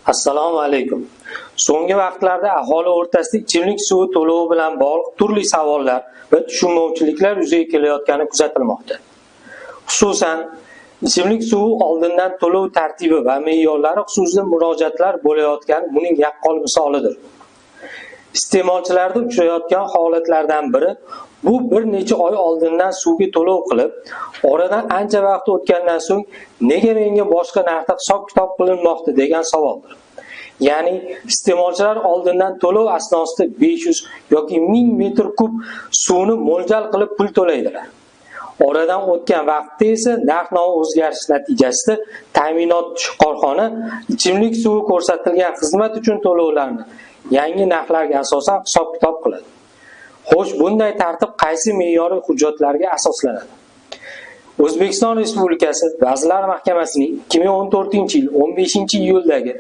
Assalomu alaykum. So'nggi vaqtlarda aholi o'rtasida ichimlik suvi to'lovi bilan bog'liq turli savollar va tushunmovchiliklar yuzaga kelayotgani kuzatilmoqda. Xususan, ichimlik suvi oldindan to'lov tartibi va me'yorlari xususida murojaatlar bo'layotgani buning yaqqol misolidir. Iste'molchilarda uchrayotgan holatlardan biri bu bir necha oy oldindan suvga to'lov qilib, oradan ancha vaqt o'tgandan so'ng nega menga boshqa narxda hisob-kitob qilinmoqda degan savoldir. Ya'ni iste'molchilar oldindan to'lov asnosida 500 yoki 1000 metr kub suvni mo'ljal qilib pul to'laydilar. Oradan o'tgan vaqtda esa narx-navo o'zgarishi natijasida ta'minotchi korxona ichimlik suvi ko'rsatilgan xizmat uchun to'lovlarni yangi narxlarga asosan hisob-kitob qiladi. Xo'sh, bunday tartib qaysi me'yoriy hujjatlarga asoslanadi? O'zbekiston Respublikasi Vazirlar Mahkamasining 2014-yil 15-iyuldagi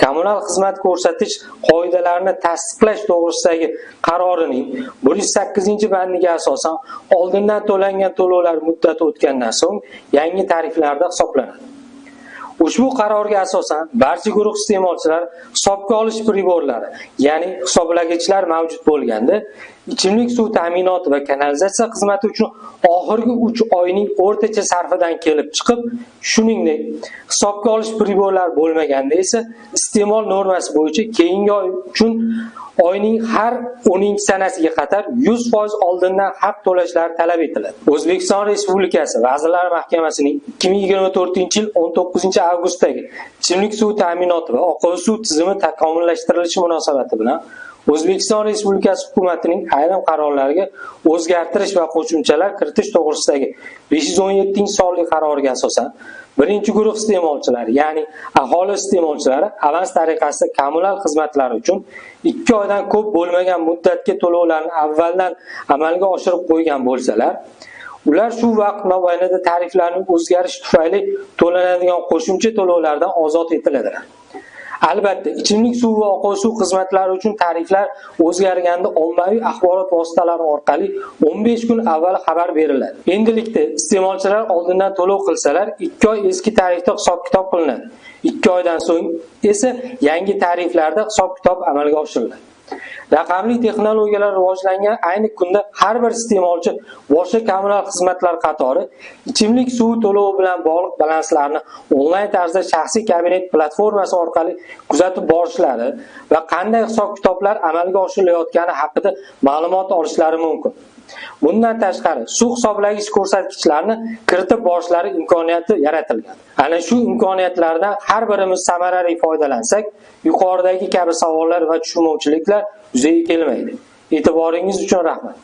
kommunal xizmat ko'rsatish qoidalarini tasdiqlash to'g'risidagi qarorining 108-bandiga asosan oldindan to'langan to'lovlar muddati o'tgandan so'ng yangi tariflarda hisoblanadi. Ushbu qarorga asosan barcha guruh iste'molchilar hisobga olish priborlari, ya'ni hisoblagichlar mavjud bo'lganda, ichimlik suv ta'minoti va kanalizatsiya xizmati uchun oxirgi 3 oyning o'rtacha sarfidan kelib chiqib, shuningdek, hisobga olish priborlari bo'lmaganda esa iste'mol normasi bo'yicha keyingi oy uchun oyning har 10-sanasiga qadar 100% oldindan haq to'lashlari talab etiladi. O'zbekiston Respublikasi Vazirlar Mahkamasining 2024-yil 19-avgustdagi ichimlik suvi ta'minoti va oqova suv tizimi takomillashtirilishi munosabati bilan O'zbekiston Respublikasi hukumatining ayrim qarorlariga o'zgartirish va qo'shimchalar kiritish to'g'risidagi 517-sonli qaroriga asosan birinchi guruh iste'molchilari, ya'ni aholi iste'molchilari avans tariqasida kommunal xizmatlar uchun 2 oydan ko'p bo'lmagan muddatga to'lovlarni avvaldan amalga oshirib qo'ygan bo'lsalar, ular shu vaqt mobaynida tariflarning o'zgarishi tufayli to'lanadigan qo'shimcha to'lovlardan ozod etiladilar. Albatta, ichimlik suvi va oqova suv xizmatlari uchun tariflar o'zgarganda ommaviy axborot vositalari orqali 15 kun avval xabar beriladi. Endilikda iste'molchilar oldindan to'lov qilsalar, 2 oy eski tarifda hisob-kitob qilinadi. 2 oydan so'ng esa yangi tariflarda hisob-kitob amalga oshiriladi. Raqamli texnologiyalar rivojlangan ayni kunda har bir iste'molchi boshqa kommunal xizmatlar qatori ichimlik suvi to'lovi bilan bog'liq balanslarni onlayn tarzda shaxsiy kabinet platformasi orqali kuzatib borishlari va qanday hisob-kitoblar amalga oshirilayotgani haqida ma'lumot olishlari mumkin. Bundan tashqari, suv hisoblagich ko'rsatkichlarni kiritib borishlari imkoniyati yaratilgan. Ana shu imkoniyatlardan har birimiz samarali foydalansak, yuqoridagi kabi savollar va tushunmovchiliklar yuzaga kelmaydi. E'tiboringiz uchun rahmat.